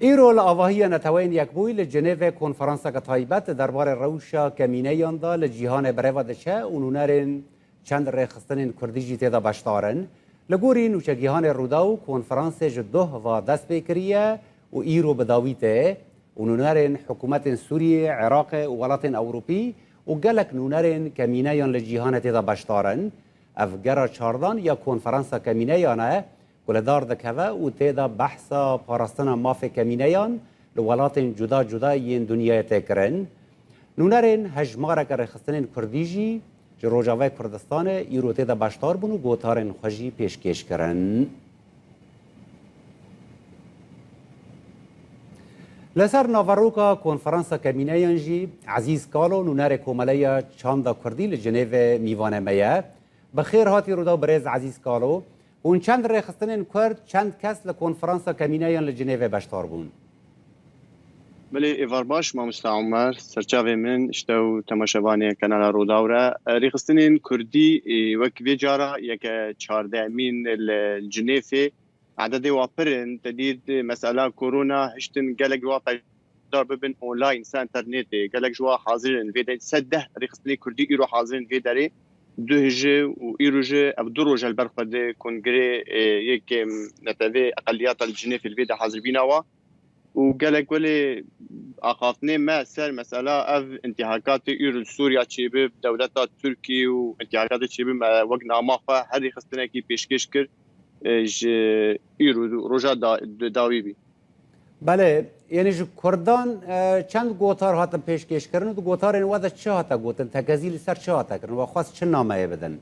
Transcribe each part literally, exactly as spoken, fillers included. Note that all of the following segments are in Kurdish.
Îro li avahiya Neteweyên Yekbûyî li Cinêvê konferanseke taybet derbarê rewşa kemîneyan de li cîhanê birêve diçe û nûnerên çend rêxistinên kurdî jî tê de beşdar in. Li gorî nûçegîhanê Rûdaw, konferansê ji doh ve dest pê kiriye û îro bi dawî tê û nûnerên hikûmetên Sûriyê, Iraqê û welatên Ewropî û gelek nûnerên kemîneyan li cîhanê tê de beşdar in. Ev gera çardan ya konferansa kemîneyan e ku li dar dikeve û tê de behsa parastina mafê kemîneyan li welatên cuda cuda yên dinyayê tê kirin. Nûnerên hejmareke rêxistinên kurdî jî ji Rojavayê Kurdistanê îro tê de beşdar bûn û gotarên xwe jî pêşkêş kirin. Li ser naveroka konferansa kemîneyan jî Ezîz Kalo, nûnerê Komeleya Çanda Kurdî li Cinêvê mîvanê me ye. Bi xêr hatî Rûdaw birêz Ezîz Kalo. Hûn çend rêxistinên Kurd, çend kes li konferansa kemîneyan li Cinêvê beşdar bûn? Belê, êvar baş, mamosta Omer, serçavê min, ji te û temaşevanê kanala Rûdaw re. E, rêxistinên Kurdî, e, wek vê cara yeke çardehemîn li Cinêfê, ededê wa pir in, te dît, e, mesela korona hiştin gelek ji wa beşdar bibin online, ser internetê, gelek ji wa hazir in, vê de sed deh rêxistinê Kurdî îro hazir in vê derê. Duh ji û îro ji ev du roj e li ber xwe di kongirê, e, yek, em, netewê eqeliyata li Cinêfê li vê de hazirbîna wa. Û gelek welê axaftinê me ser mesela ev intîhakatê îro li Sûriya çêbi, dewleta Tirkî û intîhakatê çêbi me wek nama xwe her rêxistinekî pêşkêş kir, e, ji îro roja da-, di dawî bî. Belê, yanî ji Kurdan, e, çend gotar hatin pêşkêşkirin û di gotarên we de çi hate gotin? Tekezî li ser çi hate kirin? We xwest çi nameyê bidin?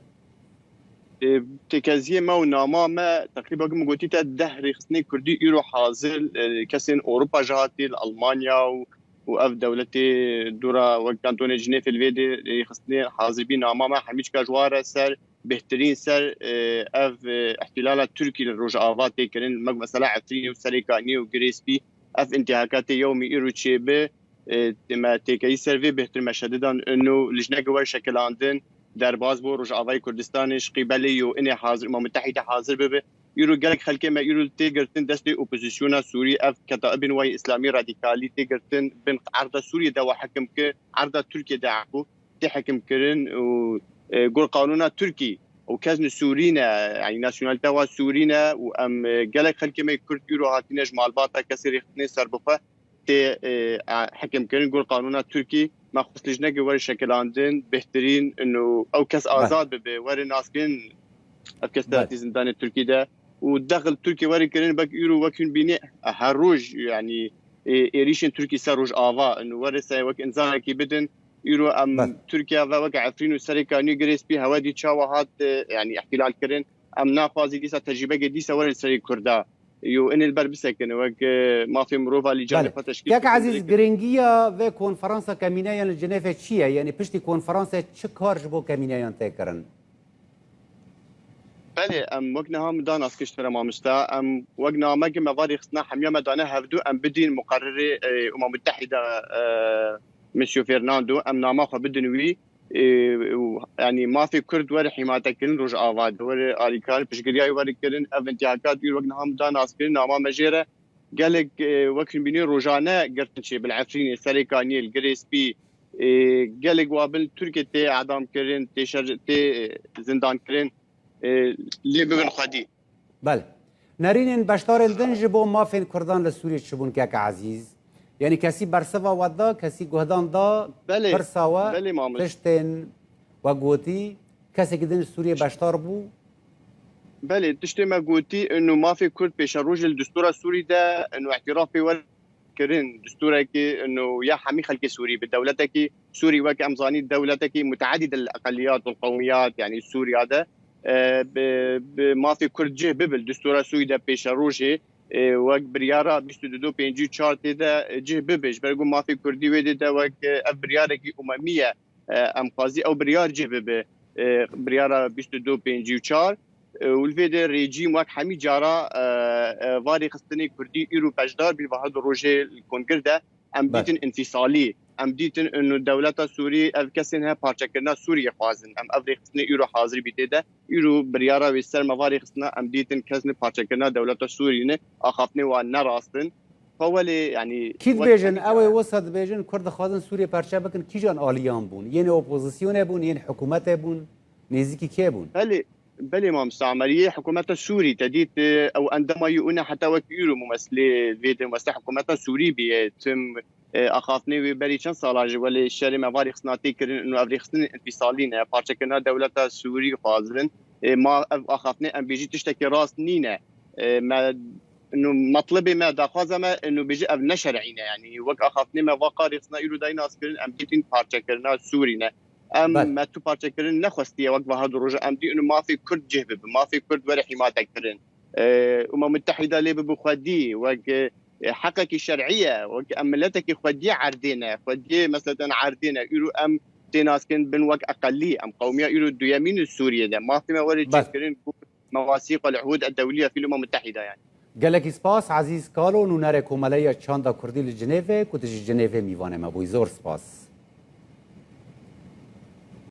E, tekeziyê me û nama me, teqrîba wek min gotî te, deh rêxistinê Kurdî îro hazir, e, kesên Ewropa jî hatî, li Almanya û, û ev dewletê dûra wek Kantonê Cinêfê li vê dê rêxistinê hazir bî, nama me hemî çika ji wa re ser bêhtirîn ser, e, ev, e, îhtîlala Tirkî li Rojava tê kirin, wek mesela Efrînê û Serêkaniyê û Girê Spî, ev întîhakatê yewmî îro çêbi, e, me têkeyî ser vê bêhtir me şedidan ino lijneke wer şekilandin, derbas bo Rojavayê Kurdistanê ji qîbelê yo inê hazir, Umem Mutehîde hazir bibe. Îro gelek xelkê me îro tê girtin destê opozisyona Sûrî, ev ketaibên wayê Îslamî radîkalî tê girtin bin erda Sûriyê de wa hekim ki, erda Tirkiyê de, efû, tê hekimkirin û, e, gor qanûna Tirkî û kes ni Sûrî ne, yanî nasyonalîte wa Sûrî ne û em, e, gelek xelkê me Kurd îro hatine ji malbata kesê rêxistinê serbixwe tê, e, a, hekimkirin gor qanûna Tirkî. Me xwest lijnekê were şekilandin, bêhtirîn û ew kes Belê. azad bibe, were naskirin ev kes Belê. hatî zindanê Tirkî de û dexil Tirkî were kirin, wek îro wek hûn bînê her roj, yanî, e, êrîşên Tirkî ser Rojava û were se wek înzanekî bidin. Îro em Belê. Tirkiye ve weke Efrîn û Serêkanî û Girê Spî hewe dî çawa hat, e, yanî îhtîlal kirin. Em naxwazî dîsa tecrîbeke dîsa were li serê Kurda. Yo, inê li ber bisekine, wek, e, mafê mirova lî Belê. canê xwe teşkîl Kek bikin, Ezîz, dirêk giringiya vê konferansa kemîneyan li Cinêfê çi ye? Yanî piştî konferansê çi kar ji bo kemîneyan tê kirin? Belê, em wek niha min da nas kir ji te re mamosta. Em wek nameke me va rêxistina hemiya me dane hevdu, em bidîn muqerrerê, e, Umem Mutehîde, e, Monsieur Fernando, em nama xwe bidin wî, e, û, yanî mafê Kurd were hîmayetekirin Rojava de, were alîkar, piştgiriyayê were kirin, ev intîhakat îro wek niha min da nas kirin, nama me jê re gelek, e, wek hûn bînê rojane girtin çêbi li Efrînê, Serêkaniyê, li Girê Spî, e, gelek wa bin Tirkiyê tê edam kirin, tê şer, tê, e, zindan kirin, e, lê bibin xwedî. Belê. Nerînên beşdarên din ji bo mafên Kurdan li Sûriyê çi bûn kek Ezîz? Yanî kesî bersiva we da, kesî guhdan da Belê, pirsa we, belê mamoste. Tiştên we gotî, kesekî din li Sûriyê beşdar bû? Belê, tiştê me gotî, ino mafê Kurd pêşerojê li destûra Sûrî de, ino îtirafê we kirin, destûrekî, ino ya hemî xelkê Sûrî bi dewletekî Sûrî, wek em zanî, dewletekî muteedîd el eqeliyat û qewmiyat, yanî Sûriya de, e, bi, bi mafê Kurd cih bibe li destûra Sûrî de pêşerojê, e, wek biryara bîst û du pêncî û çar tê de, e, cih bibe. Ji ber ku mafê Kurdî wê dê de wek, e, ev biryarekî umemî ye, e, em xwazî ew biryar cih bibe, e, biryara bîst û du pêncî û çar, e, û li vê de rejîm wek hemî cara, e, e, va rêxistinê Kurdî îro beşdar bî, va her du rojê li kongir de em Belê. dîtin înfîsalî, em dîtin ino dewleta Sûrî ev kesên he parçekirina Sûriyê xwazin, em ev rêxistinê îro hazir bî tê de, îro biryara wê ser me va rêxistina em dîtin kes ne parçekirina dewleta Sûrî ne, axaftinê wan ne rast in. Xwe welê, yanî Kî dibêjin, ew ê wisa dibêjin, Kurd dixwazin Sûriyê parçe bikin, kîjan aliyan bûn? Yên opozisyonê bûn, yên hikûmetê bûn, nêzîkî kê bûn? Belê, belê mamoste Emer, yê hikûmeta Sûrî te dît, e, ew endama yû ûne heta wek îro mumesilê vê de, mumesilê hikûmeta Sûrî bîye. Tim, e, axaftinê wê berî çend sala ji welê şerê me varî xistina tê kirin û ev rêxistinên înfîsalî ne, parçekirina dewleta Sûrî xwazin. E, ma ev axaftinê em bêjî tiştekî rast nîne. E, me, û metlibê me, daxwaza me, û bêjî ev ne şer'î ne. Yanî wek axaftinê me vaqa rêxistina îro dayî naskirin, em bêjîn parçekirina Sûrî ne. Em me tu parçekirin nexwestiye wek vaha du roja. Em dî û mafê Kurd cih bibe, mafê Kurd were hîmate kirin. E, Umem Mutehîda lê bibe xwedî, wek, e, heqekî şer'î ye, wek em miletekî xwediyê erdê ne, xwediyê meseleten erdê ne. Îro em tê naskin bin wek eqelî, em qewmiya îro duyemîn li Sûriyê de. Mafê me were cihkirin ku mewasîq el uhûd el dewliye fî Umem Mutehîda yani. Gelekî spas Ezîz Kalo, nûnerê Komeleya Çanda Kurdî li Cinêvê, ku tu ji Cinêvê mîvanê me bûyî. Zor spas.